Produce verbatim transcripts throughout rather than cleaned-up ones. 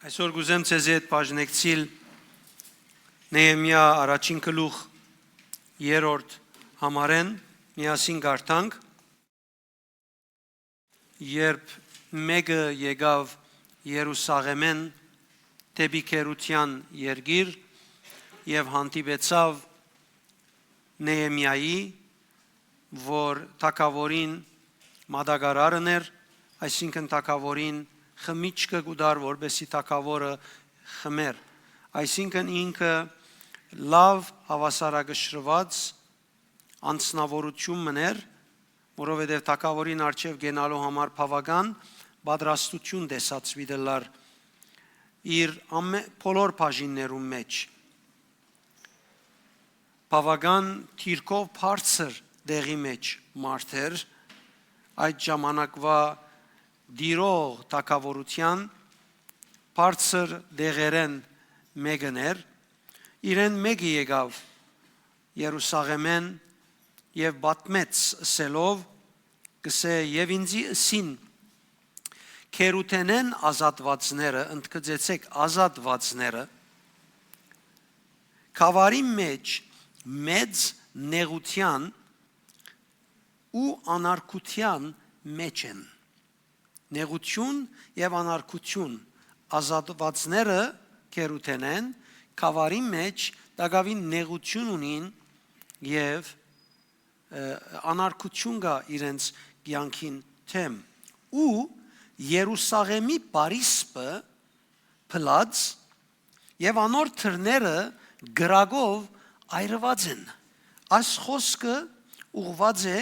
Այսօր կ'ուզեմ ձեզի հետ բաժնեկցիլ Նեհեմիա առաջին գլուխ երրորդ համարէն, միասին կարդանք. «Երբ մէկը եկաւ Երուսաղէմէն դէպի գերութեան երկիր եւ հանդիպեցաւ Նեհեմիայի, որ թագաւորին մատակարարն էր, այսինքն թագաւորին խմիչքը կու տար, որպեսզի թագաւորը խմեր։ Այսինքն ինքը լաւ հաւասարակշռուած անձնաւորութիւն մըն էր, որովհետեւ թագաւորին առջեւ կենալու համար բաւական պատրաստութիւն տեսած պիտի ըլլար իր ամէ-, բոլոր բաժիններուն մէջ։ Բաւական դիրքով բարձր տեղի մէջ մարդ էր, այդ ժամանակուայ տիրող թագաւորութեան բարձր տեղերէն մէկն էր։ Իրեն մէկը եկաւ Երուսաղէմէն եւ պատմեց ըսելով, կ'ըսէ. "Եւ ինծի ըսին. Գերութենէն ազատուածները, ընդգծեցէք, ազատուածները, գաւառի մէջ մեծ նեղութեան ու անարգութեան մէջ են"։ Նեղութիւն եւ անարգութիւն, ազատուածները գերութենէն, գաւառի մէջ տակաւին նեղութիւն ունին եւ, ը, անարգութիւն կայ իրենց կեանքին դէմ։ Ու Երուսաղէմի պարիսպը փլած եւ անոր դռները կրակով այրուած են։ Այս խօսքը ուղղուած է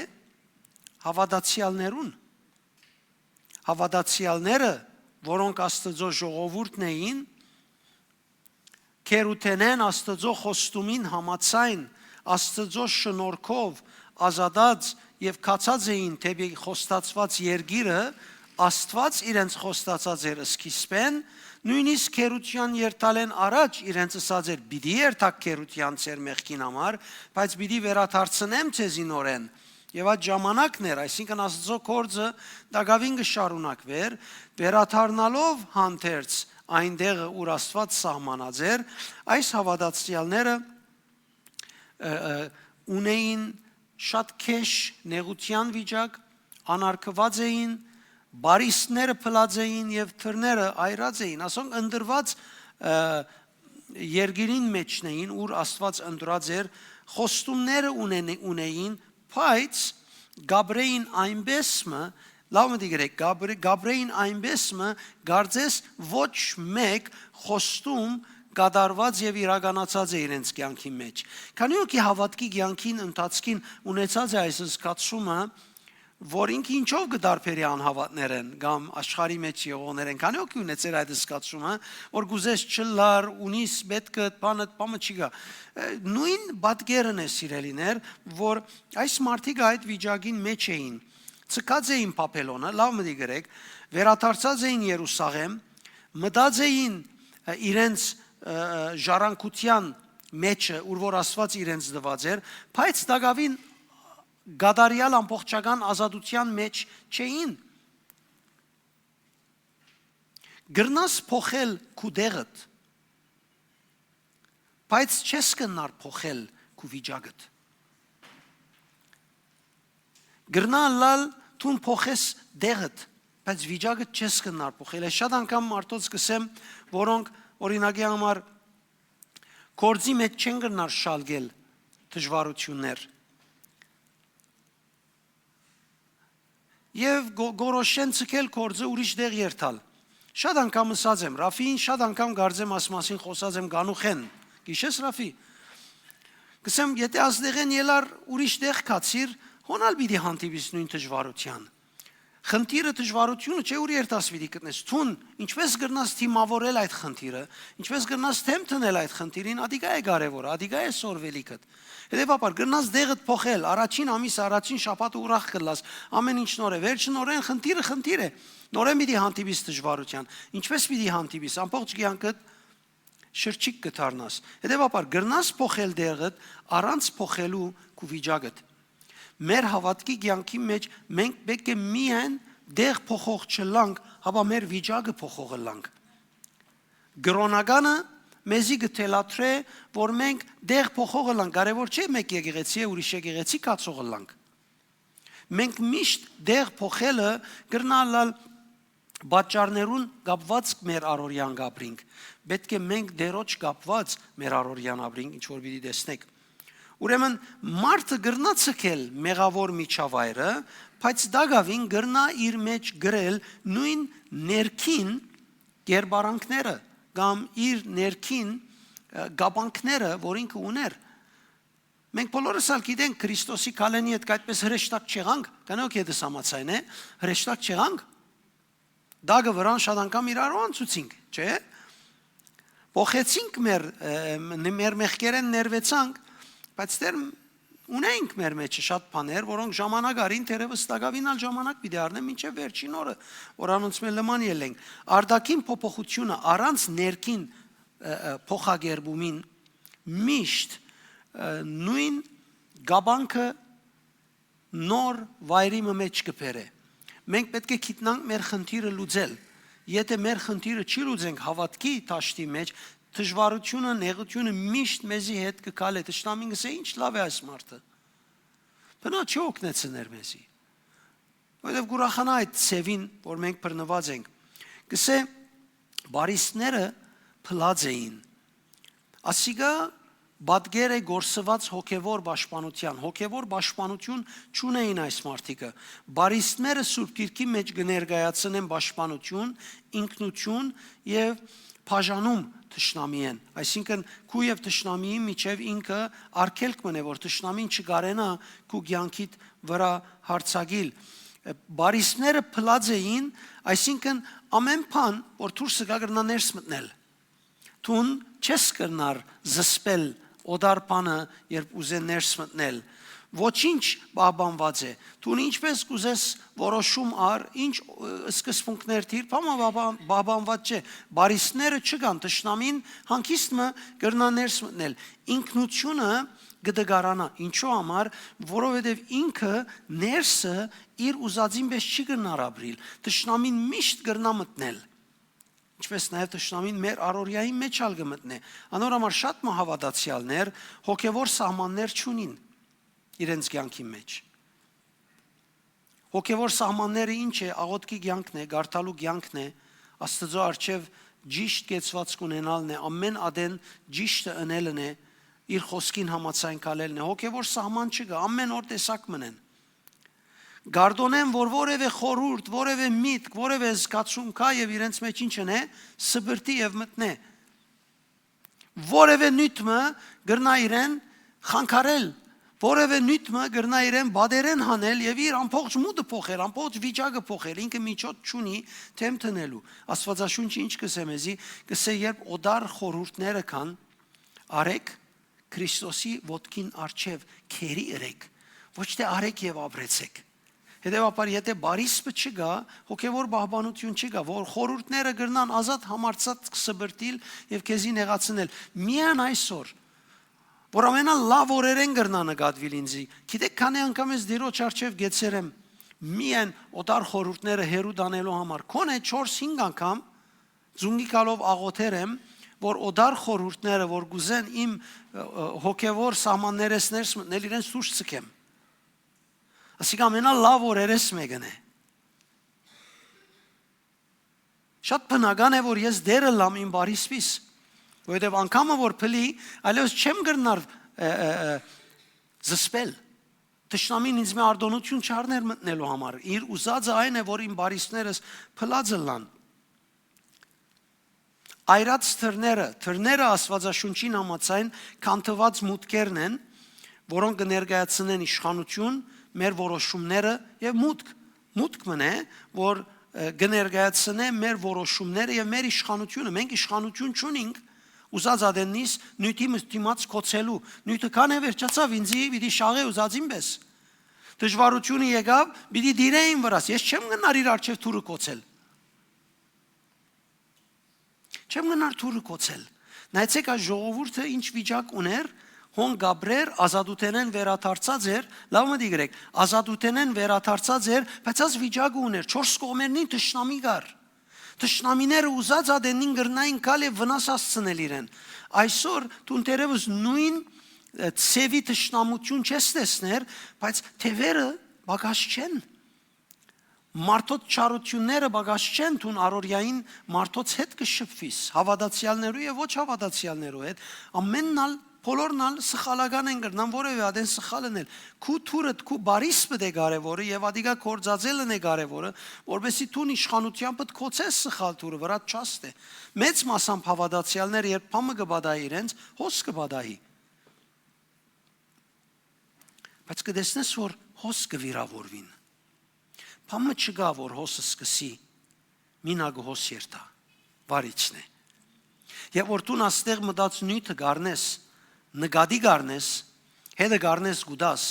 հաւատացեալներուն։ Հաւատացեալները, որոնք Աստուծոյ ժողովուրդն էին, գերութենէն Աստուծոյ խոստումին համաձայն, Աստուծոյ շնորհքով ազատած եւ գացած էին դէպի խոստացուած երկիրը, Աստուած իրենց խոստացած էր սկիզբէն, նոյնիսկ գերութեան երթալէն առաջ իրենց ըսած էր. "Պիտի երթաք գերութեան ձեր մեղքին համար, բայց պիտի վերադարձնեմ ձեզի նորէն"։ Եւ այդ ժամանակն էր, այսինքն Աստուծոյ գործը տակաւին կը շարունակուէր, վերադառնալով հանդերձ այն տեղը, ուր Աստուած սահմանած էր, այս հաւատացեալները, ը, ը, ունէին շատ քեշ նեղութեան վիճակ, անարգուած էին, պարիսպները փլած էին եւ դռները այրած էին։ Ասոնք ընտրուած, ը, երկիրին մէջն էին, ուր Աստուած ընտրած էր, խոստումները ունեն-, ունէին, բայց կ'ապրէին այնպէս մը, լաւ մտիկ ըրէք, կ'ապրէ-, կ'ապրէին այնպէս մը, կարծես ոչ մէկ խոստում կատարուած եւ իրականացած է իրենց կեանքին մէջ։ Քանի՞ հոգի հաւատքի կեանքին ընթացքին ունեցած է այս զգացումը, որ ինքը ինչո՞վ կը տարբերի անհաւատներէն կամ աշխարհի մէջ եղողներէն։ Քանի՞ հոգի ունեցեր այդ զգացումը, որ կ'ուզես չըլլար, ունիս, պէտքդ, բանդ, բանը չի գայ։ Ը, նոյն պատկերն է, սիրելիներ, որ այս մարդիկ այդ վիճակին մէջ էին, ձգած էին Բաբելոնը, լաւ մտիկ ըրէք, վերադարձած էին Երուսաղէմ, մտած էին, ը, իրենց, ը, ը, ժառանգութեան մէջը, ուր որ Աստուած իրենց տուած էր, բայց տակաւին կատարեալ ամբողջական ազատութեան մէջ չէին։ Կրնաս փոխել քու տեղդ, բայց չես կրնար փոխել քու վիճակդ։ Կրնայ ըլլալ դուն փոխես տեղդ, բայց վիճակդ չես կրնար փոխել։ Ես շատ անգամ մարդոց կ'ըսեմ, որոնք, օրինակի համար, գործի մէջ չեն կրնար շալկել դժուարութիւններ։ Եւ գո-, գորոշեն ձգել գործը, ուրիշ տեղ երթալ։ Շատ անգամ ըսած եմ, Ռաֆին շատ անգամ կարծեմ աս մասին խօսած եմ կանուխէն։ Գիշես, Ռաֆի։ Կ'ըսեմ, եթե աս տեղէն ելար, ուրիշ տեղ գացիր, հոն ալ պիտի հանդիպիս նոյն դժուարութեան։ Խնդիրը, դժուարութիւնը չէ, ուր երթաս պիտի գտնես։ Դուն ինչպէս կրնաս դիմաւորել այդ խնդիրը, ինչպէս կրնաս դէմ դնել այդ խնդիրին, ատիկա է կարեւորը, ատիկա է սորվելիքդ։ Հետեւաբար, կրնաս դեղդ փոխել, առաջին ամիս, առաջին շաբաթը ուրախ կ'ըլլաս, ամեն ինչ նոր է, վերջը նորէն խնդիրը խնդիր է, նորէն պիտի հանդիպիս դժուարութեան, ինչպէս պիտի հանդիպիս, ամբողջ կեանքդ շրջիկ կը դառնաս։ Հետեւաբար, կրնաս փոխել դեղդ առանց փոխելու քու վիճակդ։ Մեր հաւատքի կեանքի մէջ մենք պէտք է միայն տեղ փոխող չըլլանք, հապա մեր վիճակը փոխող ըլլանք։ Կրօնականը մեզի կը թելադրէ, որ մենք տեղ փոխող ըլլանք, կարեւոր չէ մէկ եկեղեցի է, ուրիշ եկեղեցի գացող ըլլանք։ Մենք միշտ տեղ փոխելը կրնա ըլլալ պատճառներուն կապուած մեր առօրեան կապրինք։ Պէտք է մենք Տէրոջ կապուած մեր առօրեան ապրինք, ինչ որ պիտի տեսնենք։ Ուրեմն մարդը կրնա ցկել մեղաւոր միջավայրը, բայց տակաւին կրնա իր մէջ կրել նոյն ներքին կերպարանքները կամ իր ներքին, ը, կապանքները, որ ինքը ունէր։ Մենք բոլորս ալ գիտենք Քրիստոսի քալենի հետ այդպես հրեշտակ չեղանք, կանոք ետս համաձայն է, հրեշտակ չեղանք, տակը վրան շատ անգամ իրարու անցուցինք, չէ՞։ Փոխեցինք մեր, ը, ն-, մեր մեղքերէն ներվեցանք, բայց դեռ ունենք մեր մեջը շատ բաներ, որոնք ժամանակ առին, թերեւս տակաւին ալ ժամանակ պիտի առնեն մինչեւ վերջին օրը, որ անոնց մէ լման ելենք։ Արտաքին փոփոխությունը առանց ներքին, ը, ը, փոխակերպումին միշտ, ը, նոյն կապանքը նոր վայրի մը մէջ կը բերէ։ Մենք պէտք է գիտնանք մեր խնդիրը լուծել։ Եթե մեր խնդիրը չի լուծենք հաւատքի դաշտի մէջ, դժուարությունը, նեղությունը միշտ մեզի հետ կը քալէ։ Թշնամին կ'ըսէ. «Ի՞նչ լաւ է այս մարդը։ Բնա չի օգնեցներ մեզի»։ Որովհետեւ կ'ուրախանայ այդ ձեւին, որ մենք բռնուած ենք։ Կ'ըսէ. «Բարիսները փլած էին»։ Ասիկա պատկեր է կորսուած հոգեւոր պաշտպանութեան։ Հոգեւոր պաշտպանութիւն չունէին այս մարդիկը։ Բարիսները Սուրբ Գիրքի մէջ կը ներկայացնեն պաշտպանութիւն, ինքնութիւն եւ բաժանում թշնամիէն։ Այսինքն, քու եւ թշնամիի միջեւ ինքը արգելք մնէ, որ թշնամին չկարենայ քու կեանքիդ վրայ յարձակիլ։ Բարիսները փլած էին, այսինքն, ամէն բան, որ դուրս կայ, կրնայ ներս մտնել։ Դուն չես կրնար զսպել օտար բանը, երբ ուզեն ներս մտնել։ Ոչինչ պահպանուած է։ Դուն ինչպես կ'ուզես որոշում առ, ինչ, ը, սկզբունքներ դիր, բանը պահպան-, պահպանուած չէ։ Բարիսները չկան, թշնամին հանգիստ մը կրնայ ներս մտնել։ Ինքնությունը կը դգարանայ։ Ինչու համար, որովհետեւ ինքը ներսը իր ուզածին պես չի կրնար ապրիլ։ Թշնամին միշտ կրնայ մտնել, ինչպես նաեւ թշնամին մեր առօրեային մէջ ալ կը մտնէ։ Անոր համար շատ մը հաւատացեալներ հոգեւոր սահմաններ չունին իրենց կեանքի մէջ։ Հոգեւոր սահմանները ի՞նչ է, աղօթքի կեանքն է, կարդալու կեանքն է, Աստուծոյ առջեւ ճիշդ կեցուածք ունենալն է, ամէն ատեն ճիշդը ընելն է, իր խօսքին համաձայն քալելն է։ Հոգեւոր սահման չկայ, ամէն օր տեսակ մնեն։ Կարտոնեն, որ որեւէ խորհուրդ, որեւէ միտք, որեւէ զգացում կայ եւ իրենց մէջ ինչ ընէ, սպրդի եւ մտնէ։ Որեւէ նիւթ մը կրնայ իրեն խանգարել, որեւէ նիւթ մը կրնայ իրեն պատերեն հանել եւ իր ամբողջ մուտը փոխել, ամբողջ վիճակը փոխել, ինքը միջոց չունի դէմ դնելու։ Աստուածաշունչը ինչ կ'ըսէ մեզի, կ'ըսէ, երբ օտար խորհուրդները կան, արեք Քրիստոսի ոտքին առջեւ քերի ըրեք, ոչ թէ արեք եւ ապրեցեք։ Հետեւաբար, եթե բարիսպը չկայ, հոգեւոր պահպանութիւն չկայ, որ խորհուրդները կրնան ազատ համարձակ սպրտիլ եւ քեզի նեղացնել, միայն այսօր, որ ամենալաւ օրերէն կրնայ նկատուիլ ինձի, գիտէք, քանի՞ անգամ ես Տիրոջ առջեւ կեցեր եմ, միայն օտար խորհուրդները հեռու տանելու համար, քոնէ չորս-հինգ անգամ ծունկի գալով աղօթեր եմ, որ օտար խորհուրդները, որ կ'ուզեն իմ, ը, ը, հոգեվոր սահմաններէս ներս մտնել, իրենց դուրս ցկեմ։ Ասիկա ամենալաւ օրերէս մէկն է։ Շատ բնական է, որ ես դեր ըլլամ իմ բարիսպիս, որովհետեւ անգամը որ փլի, այլեւս չեմ կրնար, ը, ը, ը, զսպել։ Թշնամին ինձ մէ արտոնություն չառներ մտնելու համար։ Իր ուզածը այն է, որ իմ բարիսպներս փլած ըլլան։ Այրած դռները, դռները Աստուածաշունչին համաձայն քանդուած մուտքերն են, որոնք կը ներկայացնեն իշխանություն, մեր որոշումները եւ մուտք։ Մուտք մըն է, որ, ը, կը ներկայացնէ մեր որոշումները եւ մեր իշխանությունը։ Մենք իշխանություն չունինք ուզած ատեննիս նիւթի մը դիմաց կոչելու։ Նիւթը քան է վերջացաւ, ինձի պիտի շաղէ ուզածին պես։ Դժուարությունը եկաւ, պիտի դիրէ իմ վրաս։ Ես չեմ գնար իր առջեւ դուռը կոչել։ Չեմ գնար դուռը կոչել։ Նայեցեք, այս ժողովուրդը ինչ վիճակ ունէր, հոն կապրեր, ազատութենէն վերադարձած էր, լաւ մտիկ ըրեք, ազատութենէն վերադարձած էր, բայց այս վիճակը ունէր, չորս կողմերնին թշնամի կար։ Թշնամիները ուզած ատեննին կրնային գալ եւ վնաս հասցնել իրեն։ Այսօր դուն թերեւս նոյն, ը, ձեւի թշնամութիւն չես տեսներ, բայց թեւերը պակաս չեն։ Մարդոց չարութիւնները պակաս չեն, դուն առօրեային մարդոց հետ կը շփուիս, հաւատացեալներու եւ ոչ հաւատացեալներու հետ։ Ամենն ալ, բոլորն ալ սխալական են, կրնան որեւէ ատեն սխալ ընել։ Քու թուրդ, քու բարիս պտի կարեւորը եւ ատիկա գործածելն է կարեւորը, որպեսզի դուն իշխանութեամբդ գոցես սխալ թուրը, վրադ չաստէ։ Մեծ մասամբ հաւատացեալները, երբ բան մը կը պատահի իրենց, հոս կը պատահի։ Բայց կը տեսնես, որ հոս կը վիրաւորուին։ Բան մը չկայ, որ հոս սկսի, մինակ հոս երթայ, վարիչն է։ Եւ որ դուն աստեղ մտած նիւթը կառնես, նկատի կառնես, հետը կառնես կու տաս,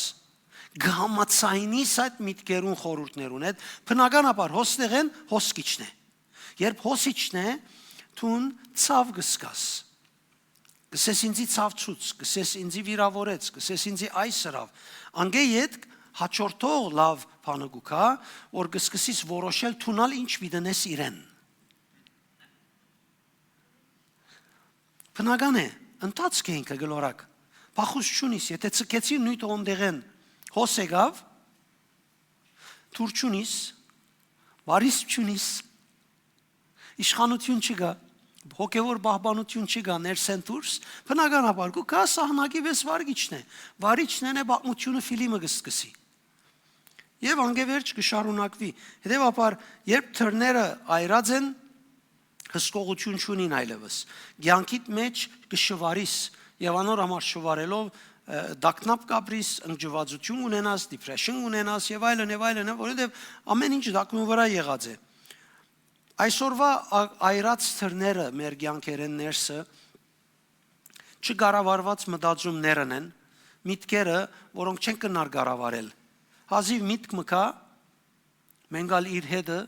կը համաձայնիս այդ միտքերուն, խորհուրդներուն հետ, բնականաբար հոս տեղէն հոս կ'իջնէ։ Երբ հոս իջնէ, դուն ցաւ կը զգաս։ Կ'ըսես, «Ինծի ցաւցուց», կ'ըսես, «Ինծի վիրաւորեց», կ'ըսես, «Ինծի այս ըրաւ»։ Անկէ ետք հաջորդող լաւ բանը կու գայ, որ կը սկսիս որոշել դուն ալ ինչ պիտի ընես իրեն։ Բնական է, ընթացք է ինքը, կլորակ։ Փախուստ չունիս, եթէ ցկեցիր նիւթը ան տեղէն, հոս եկաւ, թուր չունիս, վարիս չունիս, իշխանութիուն չկայ, հոգեւոր պահպանութիուն չկայ ներսէն դուրս, բնականաբար կու գայ, սահնակի պէս վարիչն է։ Վարիչն է, պատմութիւնը, ֆիլմը կը սկսի։ Եւ անկէ վերջ կը շարունակուի։ Հետեւաբար, երբ դռները այրած են, հսկողութիւն չունին այլեւս։ Կեանքիդ մէջ կը շուարիս, եւ անոր համար շուարելով, ը, տագնապ կ'ապրիս, ընկճուածութիւն ունենաս, depression ունենաս եւ այլն, եւ այլն, որովհետեւ ամէն ինչ տակնուն վրայ եղած է։ Այսօրուայ ա-, այրած դռները մեր կեանքերէն ներսը չկառավարուած մտածումներն են, միտքերը, որոնք չեն կրնար կառավարել։ Հազիւ միտք մը գայ, մենք ալ իր հետը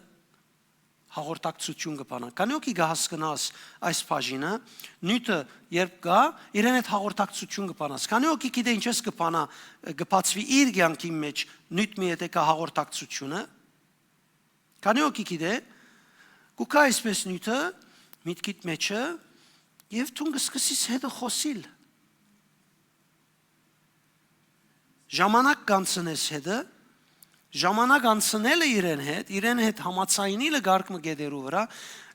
հաղորդակցութիւն կը բանանք։ Քանի՞ հոգի կը հասկնաս այս բաժինը, նիւթը երբ կայ, իրեն հետ հաղորդակցութիւն կը բանաս։ Քանի՞ հոգի գիտէ ինչպես կը բանա, կը բացուի իր կեանքին մէջ նիւթ մը, եթէ կայ հաղորդակցութիւնը։ Քանի՞ հոգի գիտէ, կու գայ այսպես նիւթը, միտքիդ մէջը, եւ դուն կը սկսիս հետը խօսիլ։ Ժամանակ կ'անցնես հետը, ժամանակ անցնելը իրեն հետ, իրեն հետ համաձայնիլը կարգ մը կետերու վրայ,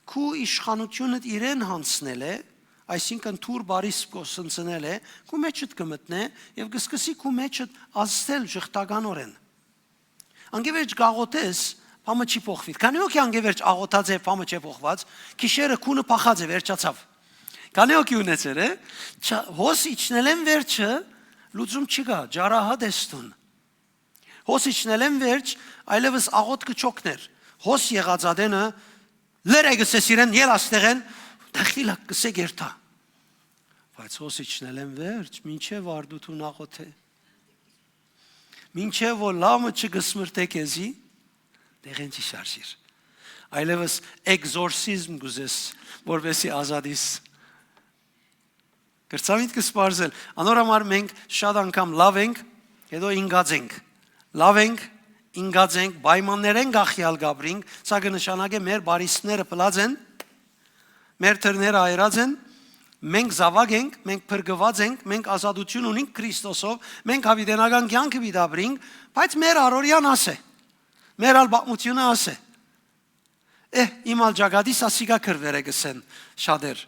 քու իշխանութիւնդ իրեն յանձնել է, այսինքն թուր բարիս կ'ոսնցնել է, քու մէջդ կը մտնէ եւ կը սկսի քու մէջդ ազդել ժխտականօրէն։ Անկէ վերջ կ'աղօթես, բան մը չի փոխուիր։ Քանի՞ հոգի անկէ վերջ աղօթած է, բան մը չէ փոխուած, գիշերը քունը փախած է, վերջացաւ։ Քանի՞ հոգի ունեցեր է, չա-, հոս իջնելէն վերջը լուծում չի գայ, ջարահատ ես դուն։ Հոս իջնելէն վերջ այլեւս աղօթքը չօգներ։ Հոս եղած ատենը լրե կ'ըսես իրեն, ելա ստեղէն, դախիլակ կ'ըսե կ'երթայ։ Բայց հոս իջնելէն վերջ, մինչեւ արդութիւն աղօթէ, մինչեւ որ լամը չկսմրտէ քեզի, տեղէն չի շարժիր։ Այլեւս էկզորսիզմ կ'ուզես, որպեսզի ազատիս։ Կրցա միտքը սպարզել։ Անոր համար մենք շատ անգամ լաւ ենք, հետո ինկած ենք։ Լաւ ենք, ինկած ենք, պայմաններէն կախեալ կ'ապրինք, սա կը նշանակէ մեր բարիսները փլած են, մեր դռները այրած են, մենք զաւակ ենք, մենք փրկուած ենք, մենք ազատութիւն ունինք Քրիստոսով, մենք յաւիտենական կեանքը պիտի ապրինք, բայց մեր առօրեան աս է, մեր ալ պատմութիւնը աս է։ Էհ, իմ ալ ճակատիս ասիկա կռուեր է, կ'ըսեն շատեր։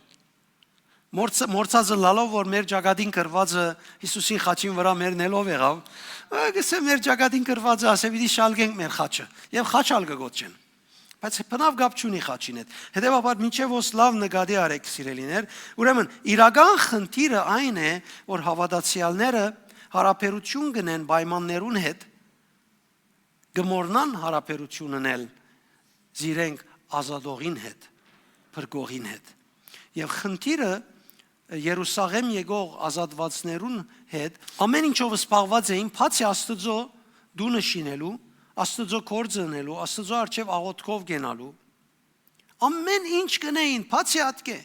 Մորցը-, մորցած ըլլալով, որ մեր ճակատին կռվածը Յիսուսին խաչին վրայ մերնելով եղաւ, ը, կ'ըսեն, մեր ճակատին կռվածը, ասէ, պիտի շալկենք մեր խաչը։ Եւ խաչ ալ կը գոչեն։ Բայց բնաւ կապ չունի խաչին հետ։ Հետեւաբար, մինչեւ հոս լաւ նկատի առեք, սիրելիներ, ուրեմն իրական խնդիրը այն է, որ հաւատացեալները յարաբերութիւն կ'ընեն պայմաններուն հետ, կը մոռնան յարաբերութիւն ընել զիրենք ազատողին հետ, փրկողին հետ։ Եւ խնդիրը Երուսաղէմ եկող ազատուածներուն հետ ամէն ինչով զբաղված էին, բացի Աստուծոյ տունը շինելու, Աստուծոյ գործը ընելու, Աստուծոյ առջեւ աղօթքով կենալու։ Ամէն ինչ կ'ընէին, բացի ատկէ։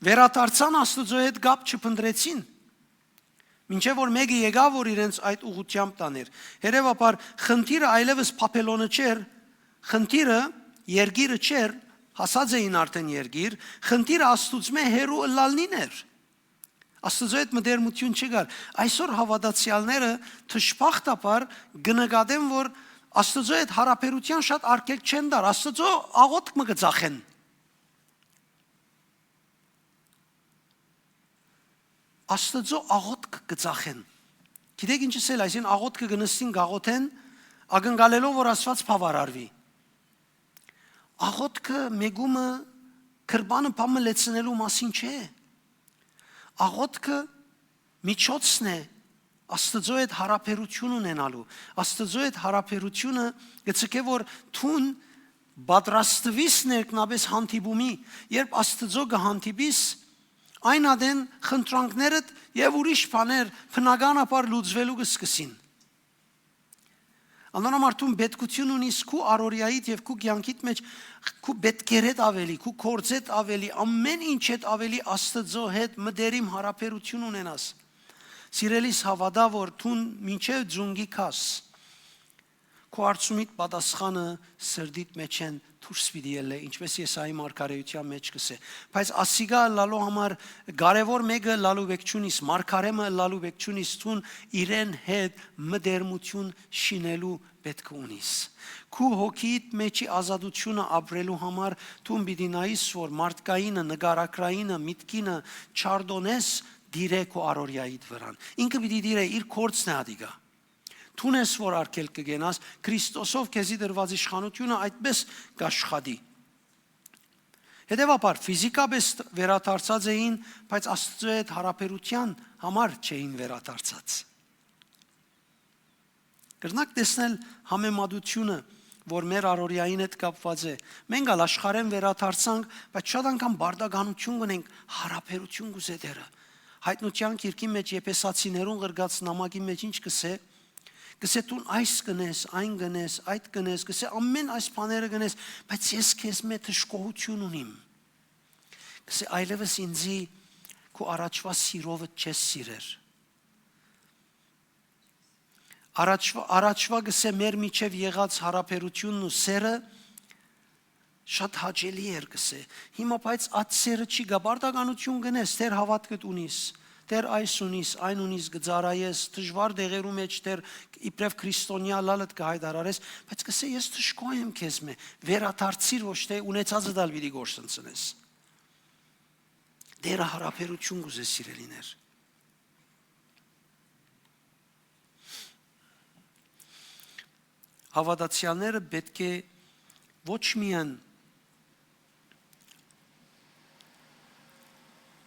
Վերադարձան, Աստուծոյ հետ կապ չփնտռեցին, մինչեւ որ մէկը եկաւ, որ իրենց այդ ուղղութեամբ տանէր։ Հետեւաբար, խնդիրը այլեւս Բաբելոնը չէր, խնդիրը Երկիրը չէր, հասած էին արդեն երկիր, խնդիրը Աստուծմէ հեռու ըլլալնին էր։ Աստուծոյ հետ մտերմութիւն չկար։ Այսօր հաւատացեալները դժբախտաբար կը նկատեն, որ Աստուծոյ հետ յարաբերութեան շատ արգելք չեն տար։ Աստուծոյ աղօթք մը կը ծախեն։ Աստուծոյ աղօթք կը ծախեն։ Գիտեք ինչ ըսել, այսինքն աղօթքը կը նստին, կաղօթեն, ակնկալելով որ Աստուած բաւարարուի։ Աղօթքը մեկումը կրբանը բան մը լեցնելու մասին չէ։ Աղօթքը միջոցն է Աստուծոյ հետ յարաբերութիւն ունենալու։ Աստուծոյ հետ յարաբերութիւնը կը ցկէ որ դուն պատրաստուիս ներքնապէս հանդիպումի, երբ Աստուծոյ կը հանդիպիս, այն ատեն խնդրանքներդ եւ ուրիշ բաներ բնականաբար լուծուելու կը սկսին։ Անոնամար դուն պետքութիւն ունիս քու առօրեայիդ եւ քու կեանքիդ մէջ, քու պետքերէդ աւելի, քու գործէդ աւելի, ամէն ինչէդ աւելի Աստուծոյ հետ մտերիմ յարաբերութիւն ունենաս։ Սիրելիս, հաւատա որ դուն մինչեւ ծունկի գաս, քու հարցումիդ պատասխանը սրտիդ մէջէն դուրս պիտի ելլէ, ինչպէս Եսայի մարգարէութեան մէջ կ'ըսէ։ Բայց ասիկա ըլլալու համար կարեւոր մէկը ըլլալու պէք չունիս, մարգարէ մը ըլլալու պէք չունիս, դուն իրեն հետ մտերմութիւն շինելու պէտք ունիս։ Քու հոգիդ մէջի ազատութիւնը ապրելու համար դուն պիտի նայես որ մարդկայինը, նկարագրայինը, միտքինը չարտոնես, դիրէ քու առօրեայիդ վրան։ Ինքը պիտի դիրէ, իր գործն է ատիկա։ Դուն ես որ արգելք կը կենաս, Քրիստոսով քեզի տրուած իշխանութիւնը այդպէս կ'աշխատի։ Հետեւաբար, ֆիզիկապէս վերադարձած էին, բայց Աստուծոյ հետ յարաբերութեան համար չէին վերադարձած։ Կրնակ տեսնել համեմատությունը, որ մեր առօրեային հետ կապուած է։ Մենք ալ աշխարհէն վերադարձանք, բայց շատ անգամ պարտականութիւն կ'ունենք, յարաբերութիւն կ'ուզէ Տէրը։ Յայտնութեան գիրքին մէջ Եփեսացիներուն ղրկած նամակին մէջ ինչ կ'ըսէ, կ'ըսէ, դուն այս կ'ընես, այն կ'ընես, այդ կ'ընես, կ'ըսէ, ամէն այս բաները կ'ընես, բայց ես քեզմէ դժգոհութիւն ունիմ։ Կ'ըսէ, այլեւս ինծի քու առաջուայ սիրովդ չես սիրեր։ Առաջ-, առաջուայ կ'ըսէ, մեր միջեւ եղած յարաբերութիւնն ու սերը շատ հաճելի էր, կ'ըսէ։ Հիմա բայց այդ սերը չի գա, պարտականութիւն կ'ընես, Տէր հաւատքդ ունիս, Տէր այս ունիս, այն ունիս, կը ծառայես, դժուար դեղերու մէջ Տէր իբրեւ քրիստոնեայ ըլլալդ կը յայտարարես, բայց կ'ըսէ, ես դժգոհ եմ քեզմէ, վերադարձիր, ոչ թէ ունեցածդ ալ պիտի կորսնցնես։ Տէրը յարաբերութիւն կ'ուզէ, սիրելիներ։ Հաւատացեալները պէտք է ոչ միայն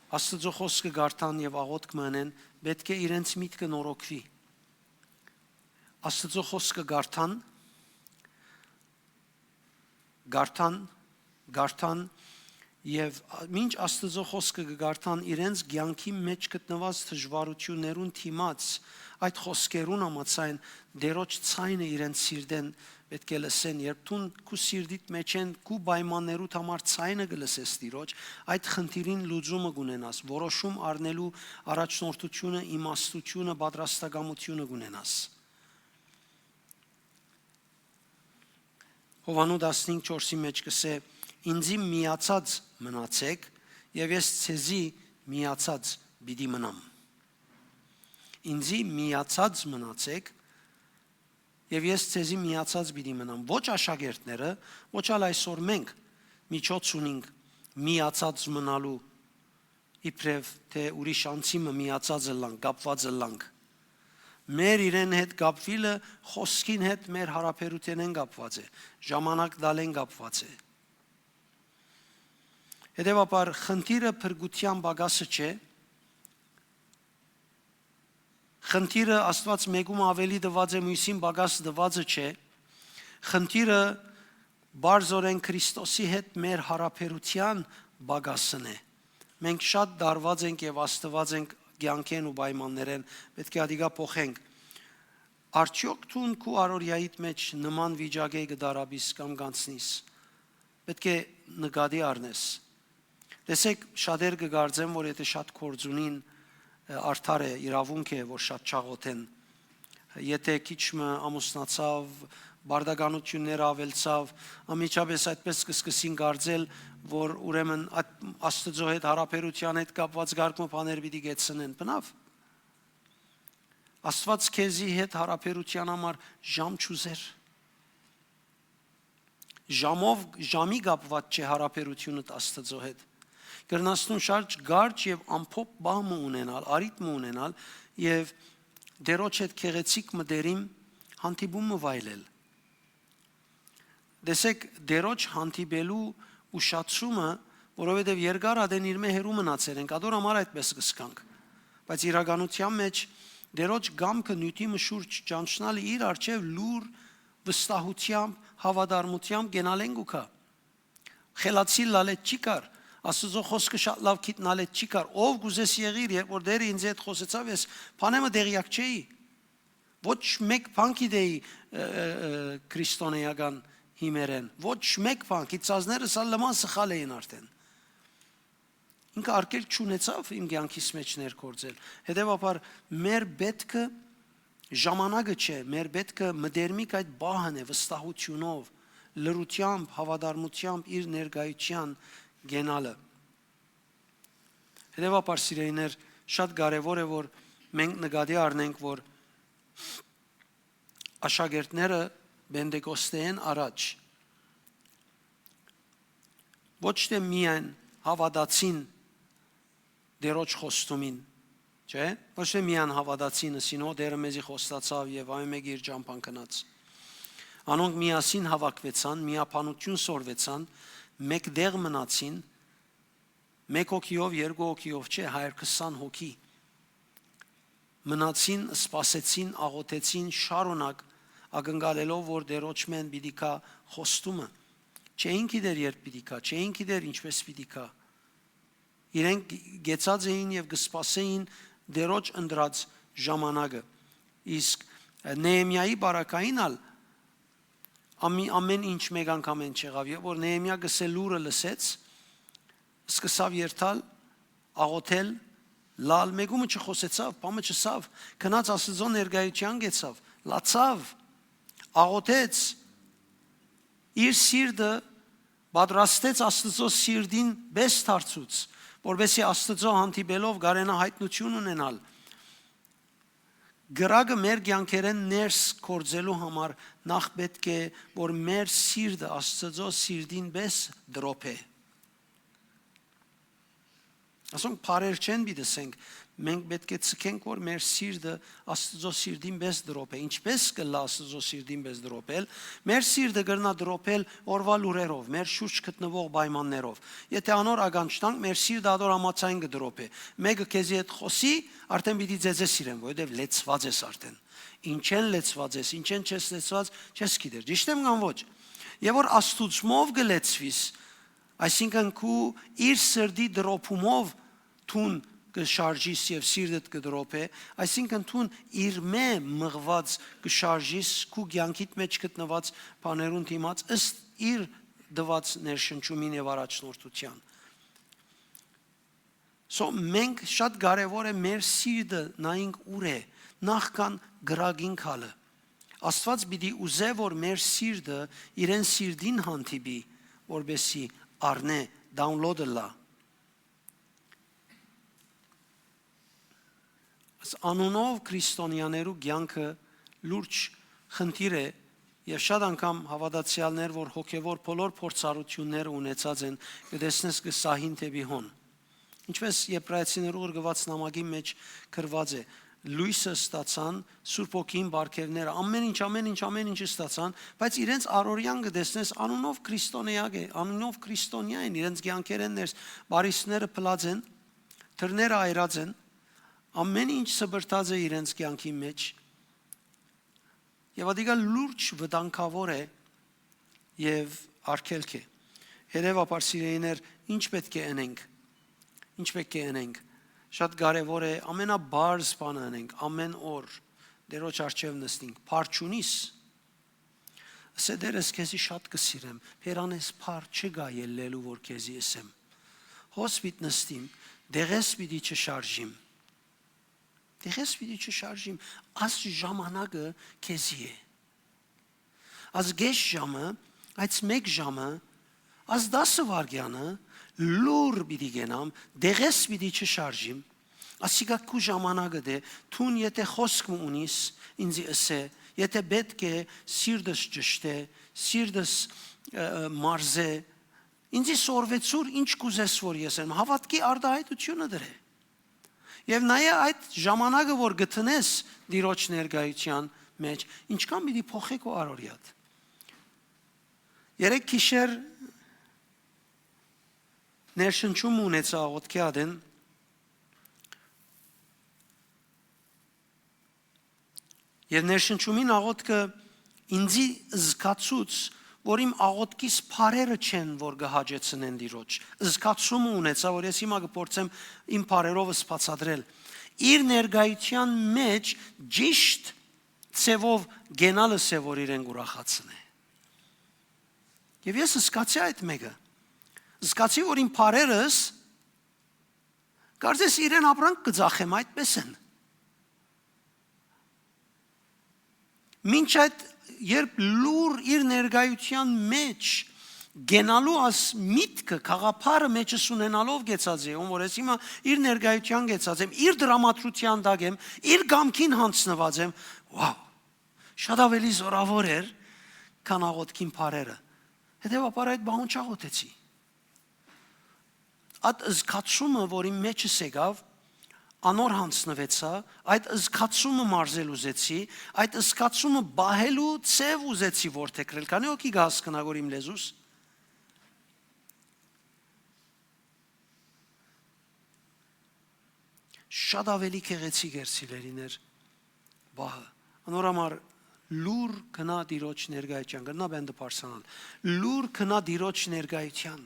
Աստուծոյ խօսքը կարդան եւ աղօթք մը ընեն, պէտք է իրենց միտքը նորոգուի։ Աստուծոյ խօսքը կարդան, կարդան, կարդան, եւ մինչ Աստուծոյ խօսքը կը կարդան, իրենց կեանքի մէջ գտնուած դժուարութիւններուն դիմաց, այդ խօսքերուն համաձայն, Տէրոջ ձայնը իրենց սիրտէն պէտք է լսեն, երբ դուն քու սիրտիդ մէջէն, քու պայմաններուդ համար ձայնը կը լսես Տիրոջ, այդ խնդիրին լուծումը կ'ունենաս, որոշում առնելու առաջնորդությունը, իմաստությունը, պատրաստակամությունը կ'ունենաս։ Յովհաննու տասնհինգ չորսի մէջ կ'ըսէ. «Ինձի միացած մնացէք, եւ ես ձեզի միացած պիտի մնամ»։ Ինձի միացած մնացէք, եւ ես ձեզի միացած պիտի մնամ։ Ոչ աշակերտները, ոչ ալ այսօր մենք միջոց ունինք միացած մնալու, իբրեւ թէ ուրիշ անձի մը միացած ըլլանք, կապուած ըլլանք։ Մեր իրեն հետ կապուիլը խօսքին հետ մեր յարաբերութենէն կապուած է, ժամանակ տալէն կապուած է։ Հետեւաբար, խնդիրը փրկութեան պակասը չէ, խնդիրը Աստուած մէկումը աւելի տուած է, միւսին պակաս տուածը չէ, խնդիրը պարզօրէն Քրիստոսի հետ մեր յարաբերութեան պակասն է։ Մենք շատ դարված ենք եւ ազդուած ենք կեանքէն ու պայմաններէն, պէտք է ատիկա փոխենք։ Արդեօք դուն քու առօրեայիդ մէջ նման վիճակէ կը դարապիս կամ կ'անցնիս, պէտք է նկատի առնես։ Տեսեք, շատեր կը կարծեն, որ եթէ շատ գործ ունին, ը, արդար է, իրաւունք է, որ շատ չաղօթեն։ Եթէ քիչ մը ամուսնացաւ, պարտականութիւնները աւելցաւ, անմիջապէս այդպէս կը սկսին կարծել, որ ուրեմն այդ Աստուծոյ հետ, յարաբերութեան հետ կապուած կարգ մը բաներ պիտի կեցցնեն։ Բնաւ, Աստուած քեզի հետ յարաբերութեան համար ժամ չուզեր։ Ժամով, ժամի կապուած չէ յարաբերութիւնդ Աստուծոյ հետ։ Կրնաս դուն շատ կարճ եւ ամփոփ պահ մը ունենալ, առիթ մը ունենալ եւ Տէրոջ հետ գեղեցիկ մտերիմ հանդիպում մը վայելել։ Տեսեք, Տէրոջ հանդիպելու ուշացումը, որովհետեւ երկար ատեն իրմէ հեռու մնացեր ենք, ատոր համար այդպէս կ'ըսքանք։ Բայց իրականութեան մէջ Տէրոջ կամքը նիւթի մը շուրջ ճանչնալը իր առջեւ լուր վստահութեամբ, հաւատարմութեամբ կենալէն կու գայ։ Խելացի լալետ չի կար, Աստուծոյ խօսքը շատ լաւ գիտնալետ չի կար։ Ով կ'ուզես եղիր, երբ որ Տէրը ինծի հետ խօսեցաւ, ես բանէ մը տեղեակ չէի։ Ոչ մէկ բան գիտէի, ը, ը, ը, քրիստոնէական հիմերէն։ Ոչ մէկ բան, գիտցածներս ալ լման սխալ էին արդեն։ Ինքը արկել չունեցաւ իմ կեանքիս մէջ ներգործել։ Հետեւաբար, մեր պէտքը ժամանակը չէ, մեր պէտքը մտերմիկ այդ պահն է, վստահութիւնով, լռութեամբ, հաւատարմութեամբ իր ներկայութեան կենալը։ Հետեւաբար, սիրելիներ, շատ կարեւոր է, որ մենք նկատի առնենք, որ աշակերտները Պենտեկոստէն առաջ ոչ թէ միայն հաւատացին Տէրոջ խոստումին, չէ՞, ոչ թէ միայն հաւատացին, ըսին, «Ո, Տէրը մեզի խոստացաւ եւ ամէն մէկը իր ճամբան գնաց»։ Անոնք միասին հաւաքուեցան, միաբանութիւն սորվեցան, մէկտեղ մնացին, մէկ հոգիով, երկու հոգիով չէ, հայր քսան հոգի մնացին, սպասեցին, աղօթեցին շարունակ, ակնկալելով, որ Տէրոջմէն պիտի գայ խոստումը։ Չէին գիտեր երբ պիտի գայ, չէին գիտեր ինչպէս պիտի գայ։ Իրենք կեցած էին եւ կը սպասէին Տէրոջ ընտրած ժամանակը։ Իսկ Նեեմիայի պարագային ալ ամի-, ամեն ինչ մէկ անգամէն չեղաւ, երբ որ Նեեմիա կսե լուրը լսեց, սկսաւ երթալ, աղօթել, լալ, մէկումը չխօսեցաւ, բան մը չըսաւ, գնաց Աստուծոյ ներկայութեան գեցաւ, լացաւ, աղօթեց, իր սիրտը պատրաստեց Աստուծոյ սիրտին պէս դարձուց, որպէսզի Աստուծոյ հանդիպելով կարենայ յայտնութիւն ունենալ։ Կրակը մեր կեանքերէն ներս գործելու համար նախ պէտք է, որ մեր սիրտը Աստուծոյ սիրտին պէս տրոփէ։ Ասոնք բառեր չեն պիտի ասենք, մենք պէտք է ցկենք, որ մեր սիրտը Աստուծոյ սիրտին պէս տրոփէ։ Ինչպէս կ'ըլլայ Աստուծոյ սիրտին պէս տրոփել։ Մեր սիրտը կրնայ տրոփել օրուայ լուրերով, մեր շուրջ գտնուող պայմաններով։ Եթէ անոր ականջ տանք, մեր սիրտը ատոր համաձայն կը տրոփէ։ Մէկը քեզի հետ խօսի, արդեն պիտի ծեծես իրեն, որովհետեւ լեցուած ես արդեն։ Ինչէն լեցուած ես, ինչէն չես լեցուած, չես գիտեր։ Ճիշդ եմ կամ ոչ։ Եւ որ Աստուծմով կը լեցուիս, այսինքն քու իր սրտի տրոփումով դուն կը շարժիս եւ սիրտդ կը տրոփէ, այսինքն դուն իրմէ մղուած կը շարժիս քու կեանքիդ մէջ գտնուած բաներուն դիմաց ըստ իր տուած ներշնչումին եւ առաջնորդութեան։ So, մենք շատ կարեւոր է մեր սիրտը նայենք ուր է, նախքան կրակին գալը։ Աստուած պիտի ուզէ, որ մեր սիրտը իրեն սիրտին հանդիպի, որպեսզի առնէ, download ըլլայ։ Այս անունով քրիստոնեաներու կեանքը լուրջ խնդիր է եւ շատ անգամ հաւատացեալներ, որ հոգեւոր բոլոր փորձառութիւնները ունեցած են, կը տեսնես կը սահին դէպի հոն։ Ինչպէս Եբրայեցիներու ղրկուած նամակին մէջ գրուած է, լոյսը ստացան, Սուրբ Հոգին պարգեւները, ամեն ինչ, ամեն ինչ, ամեն ինչ ստացան, բայց իրենց առօրեան կը տեսնես անունով քրիստոնեակ է, անունով քրիստոնեայ են, իրենց կեանքերէն ներս պարիսները փլած են, դռները այրած են, ամեն ինչ սպրտած է իրենց կեանքին մէջ, եւ ատիկա լուրջ վտանգաւոր է եւ արգելք է։ Հետեւաբար, սիրելիներ, ինչ պէտք է ընենք, ինչ պէտք է ընենք, շատ կարեւոր է ամենաբարձ բանը ընենք, ամեն օր Տէրոջ առջեւ նստինք, փառ չունի՞ս։ Ըսէ, Տէր, ես քեզի շատ կը սիրեմ, բերանես փառ չկայ ելլելու, որ քեզի ըսեմ։ Հոս պիտ նստիմ, դեղես պիտի չշարժիմ։ Դեղես պիտի չշարժիմ, աս ժամանակը քեզի է։ Աս կէս ժամը, այս մէկ ժամը, աս տասը վայրկեանը լուռ պիտի կենամ, դեղես պիտի չշարժիմ։ Ասիկա քու ժամանակդ է, դուն եթէ խօսք մը ունիս, ինծի ըսէ, եթէ պէտք է, սիրտս ճշդէ, սիրտս, ը, ը, մարզէ, ինծի սորվեցուր, ինչ կ'ուզես որ ես եմ, հաւատքի արտայայտութիւնը դրէ։ Եւ նայէ այդ ժամանակը որ գտնես Տիրոջ ներկայութեան մէջ, ինչքան պիտի փոխէ քու առօրեադ։ Երեկ գիշեր ներշնչում ունեցայ աղօթքի ատեն, եւ ներշնչումին աղօթքը ինձի զգացուց, որ իմ աղօթքիս բառերը չեն, որ կը հաճեցնեն Տիրոջ։ Զգացումը ունեցայ, որ ես հիմա կը փորձեմ իմ բառերովս բացատրել։ Իր ներկայութեան մէջ ճիշտ ձեւով կենալս է, որ իրեն կ'ուրախացնէ։ Եւ ես զգացի այդ մէկը։ Զգացի, որ իմ բառերս, կարծես իրեն ապրանք կը ծախեմ, այդպես են։ Մինչ այդ, երբ լուռ իր ներկայութեան մէջ կենալու աս միտքը, գաղափարը մէջս ունենալով կեցած է, ում որ ես հիմա իր ներկայութեան կեցած եմ, իր դրամատրութեան տակ եմ, իր կամքին յանձնուած եմ, վաու, շատ աւելի զօրաւոր էր, քան աղօթքին բառերը։ Հետեւաբար այդ պահուն չաղօթեցի։ Այդ զգացումը, որ իմ մէջս եկաւ, անոր յանձնուեցայ, այդ զգացումը մարզել ուզեցի, այդ զգացումը պահելու ձեւ ուզեցի որդեգրել։ Քանի՞ հոգի կը հասկնայ, որ իմ լեզուս շատ աւելի գեղեցիկ էր, սիրելիներ, պահը։ Անոր համար լուռ գնա Տիրոջ ներկայութեան, կրնայ բենդը բարձրանալ։ Լուռ գնա Տիրոջ ներկայութեան։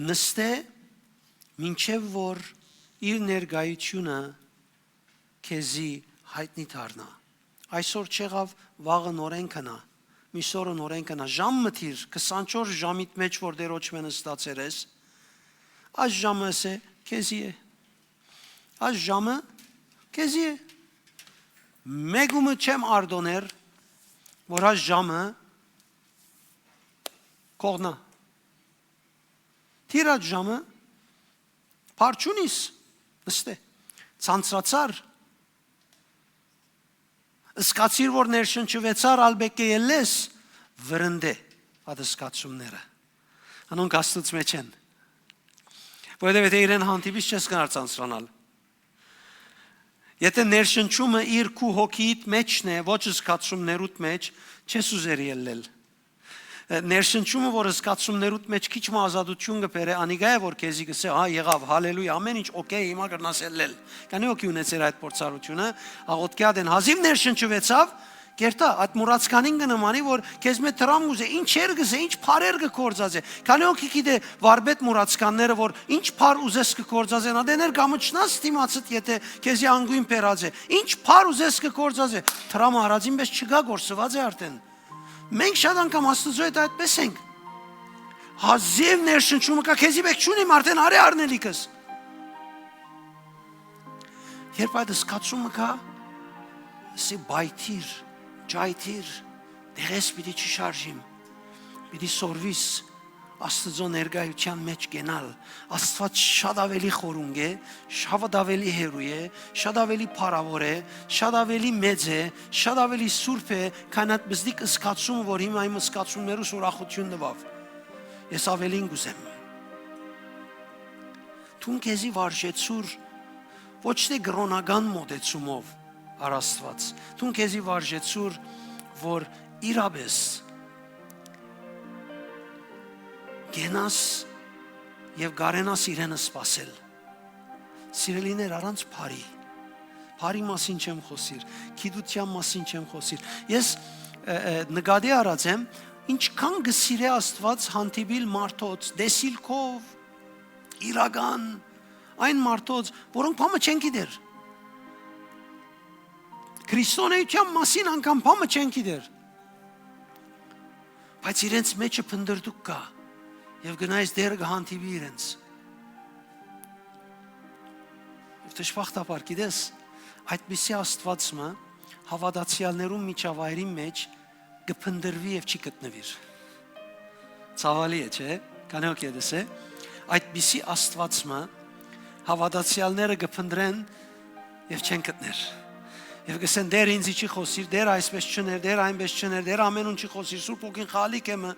Նստէ, մինչեւ որ իր ներկայութիւնը քեզի յայտնի դառնայ։ Այսօր չեղաւ, վաղը նորէն գնայ, միսօրը նորէն գնայ։ Ժամ մը դիր, քսանչորս ժամիդ մէջ որ Տիրոջմէ նստած երես, այս ժամը ըսէ, քեզի է։ Այս ժամը քեզի է։ Մէկու մը չեմ արտոններ, որ այս ժամը կողնայ։ Դիր այդ ժամը, բառ չունիս, նստէ։ Ցանցրացար, զգացիր, որ ներշնչուեցար, ալ պէտք է ելլես, վրընդէ այդ զգացումները։ Անոնք Աստուծմէ չեն։ Որովհետեւ եթէ իրեն հանդիպիս, չես կրնար ցանցրանալ։ Եթէ ներշնչումը իր քու հոգիիդ մէջն է, ոչ զգացումներուդ մէջ, չես ուզեր ելլել։ Ներշնչումը, որ զգացումներուդ մէջ քիչ մը ազատութիւն կը բերէ, անիկա է, որ քեզի կ'ըսէ, «Ահա, եղաւ, հալելույա, ամէն ինչ օքէյ, հիմա կրնաս ելլել»։ Քանի՞ հոգի ունեցեր այդ փորձառութիւնը, աղօթքի ատեն հազիւ ներշնչուեցաւ, կերտայ, այդ մուրացկանին կը նմանի, որ քեզմէ դրամ կ'ուզէ, ինչեր կ'ըսէ, ինչ բառեր կը գործածէ։ Քանի՞ հոգի գիտէ վարպետ մուրացկանները, որ ինչ բառ ուզես կը գործածեն, ատեներ կամչնաս դիմացդ, եթէ քեզի անգոյն բերած է, ինչ բառ ուզես կը գործածէ, դրամը առածին պէս չկայ, կորսուած է արդէն։ Մենք շատ անգամ Աստուծոյ հետ այդպես ենք։ Հազիւ ներշնչումը կայ, քեզի պէք չունիմ, արդէն արի առնելիքս։ Երբ այդ զգացումը կայ, ասի, պայթիր, ճայթիր, դեղես պիտի չշարժիմ, պիտի սորվիս Աստուծոյ ներկայութեան մէջ կենալ։ Աստուած շատ աւելի խորունկ է, շատ աւելի հեռու է, շատ աւելի փառաւոր է, շատ աւելի մեծ է, շատ աւելի սուրբ է, քան այդ բզդիկ զգացումը, որ հիմա իմ զգացումներուս ուրախութիւն տուաւ։ Ես աւելին կ'ուզեմ։ Դուն քեզի վարժեցուր ոչ թէ կրօնական մոտեցումով առ Աստուած, դուն քեզի վարժեցուր, որ իրապէս կենաս եւ կարենաս իրեն սպասել։ Սիրելիներ, առանց բարի, բարի մասին չեմ խօսիր, գիտութեան մասին չեմ խօսիր։ Ես, ը, ը, նկատի առած եմ, ինչքան կը սիրէ Աստուած հանդիպիլ մարդոց, տեսիլքով, իրական, այն մարդոց, որոնք բան մը չեն գիտեր։ Քրիստոնեայութեան մասին անգամ բան մը չեն գիտեր։ Բայց իրենց մէջը փնտռտուք կայ, եւ գնայ ես Տէրը կը հանդիպի իրենց։ Եւ դժբախտաբար, գիտես, այդպիսի Աստուած մը, Հաւատացեալներուն միջավայրին մէջ կը փնտռուի եւ չի գտնուիր։ Ցաւալի է, չէ՞։ Քանի՞ հոգի է դեսե։ Այդպիսի Աստուած մը հաւատացեալները կը փնտռեն եւ չեն գտներ։ Եւ կ'ըսեն. «Տէր, ինձի չի խօսիր, Տէր, այսպէս չ'ըներ, Տէր, այնպէս չ'ըներ, Տէր, ամէնուն չի խօսիր, Սուրբ Հոգին խալիկ է մը»։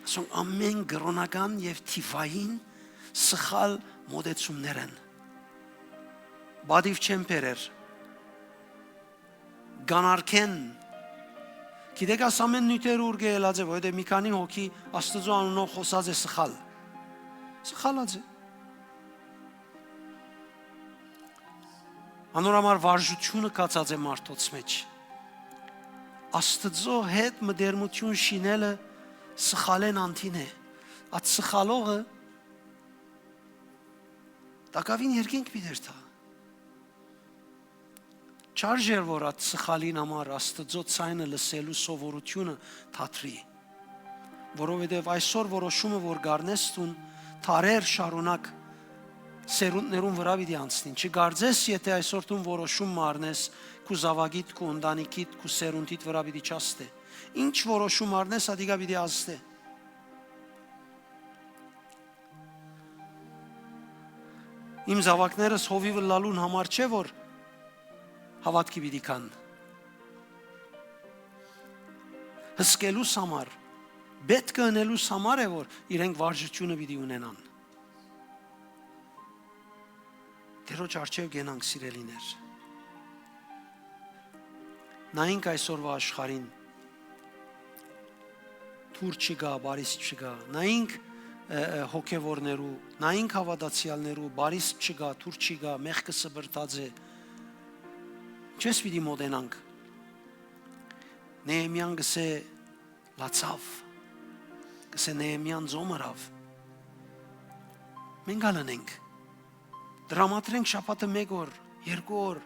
Ասոնք ամէն կրօնական եւ թիվային սխալ մօտեցումներ են։ Պատիւ չեն բերեր, կանարգեն։ Գիտեք, աս ամէն նիւթերը ուրկէ ելած է, որովհետեւ մի քանի հոգի Աստուծոյ անունով խօսած է սխալ։ Սխալած է։ Անոր համար վարժութիւնը գացած է մարդոց մէջ։ Աստուծոյ հետ մտերմութիւն շինելը սխալէն անդին է։ Այդ սխալողը տակաւին երկինք պիտի երթայ։ Չարժեր որ այդ սխալին համար Աստուծոյ ձայնը լսելու սովորութիւնը դադրի, որովհետեւ այսօր որոշումը որ կ'առնես դուն, դարեր շարունակ սերունդներուն վրայ պիտի անցնին։ Չկարծես, եթէ այսօր դուն որոշում մը առնես, քու զաւակիդ, քու ընտանիքիդ, քու սերունդիդ վրայ պիտի չազդէ։ Ինչ որոշում առնես, ատիկա պիտի ազդէ։ Իմ զաւակներս հովիւ ըլլալուն համար չէ, որ հաւատքի պիտի գան։ Հսկելուս համար, պէտք է ընելուս համար է, որ իրենք վարժութիւնը պիտի ունենան։ Տէրոջ առջեւ կենանք, սիրելիներ։ Նայենք այսօրվա աշխարհին. դուռ չկայ, բարիս չկայ։ Նայենք, ը, ը, հոգեվորներու, նայենք հաւատացեալներու, բարիս չկայ, դուռ չկայ, մեղքը սպրտած է։ Ինչպես պիտի մոտենանք։ Նեհեմիան կ'ըսէ. «Լացաւ»։ Կ'ըսէ. «Նեհեմիան ծոմ ըրաւ»։ Մենք ալ ընենք։ Տրամադրենք շաբաթը մէկ օր, երկու օր,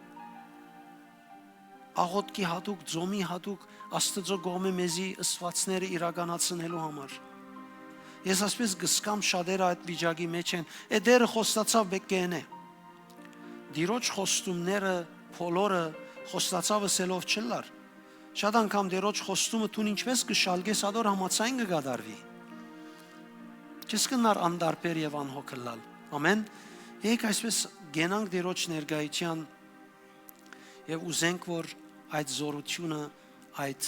աղօթքի յատուկ, ծոմի յատուկ, Աստուծոյ կողմէ մեզի ըսուածները իրականացնելու համար։ Ես այսպես կ'ըսկամ, շատերը այդ վիճակի մէջ են. «Է, Տէրը խոստացաւ, պէտք է ընէ»։ Տիրոջ խոստումները բոլորը խոստացաւ ըսելով չ'ըլլար։ Շատ անգամ Տիրոջ խոստումը դուն ինչպես կը շալկես, ատոր համաձայն կը կատարուի։ Չես կրնար անտարբեր եւ անհոգ ըլլալ։ Ամէն։ Եկեք այսպես կենանք Տիրոջ ներկայութեան եւ ուզենք, որ այդ զօրութիւնը, այդ,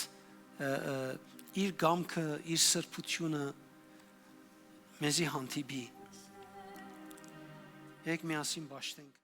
ը, ը, իր կամքը, իր սրբութիւնը մեզի հանդիպի։ Եկեք միասին պաշտենք։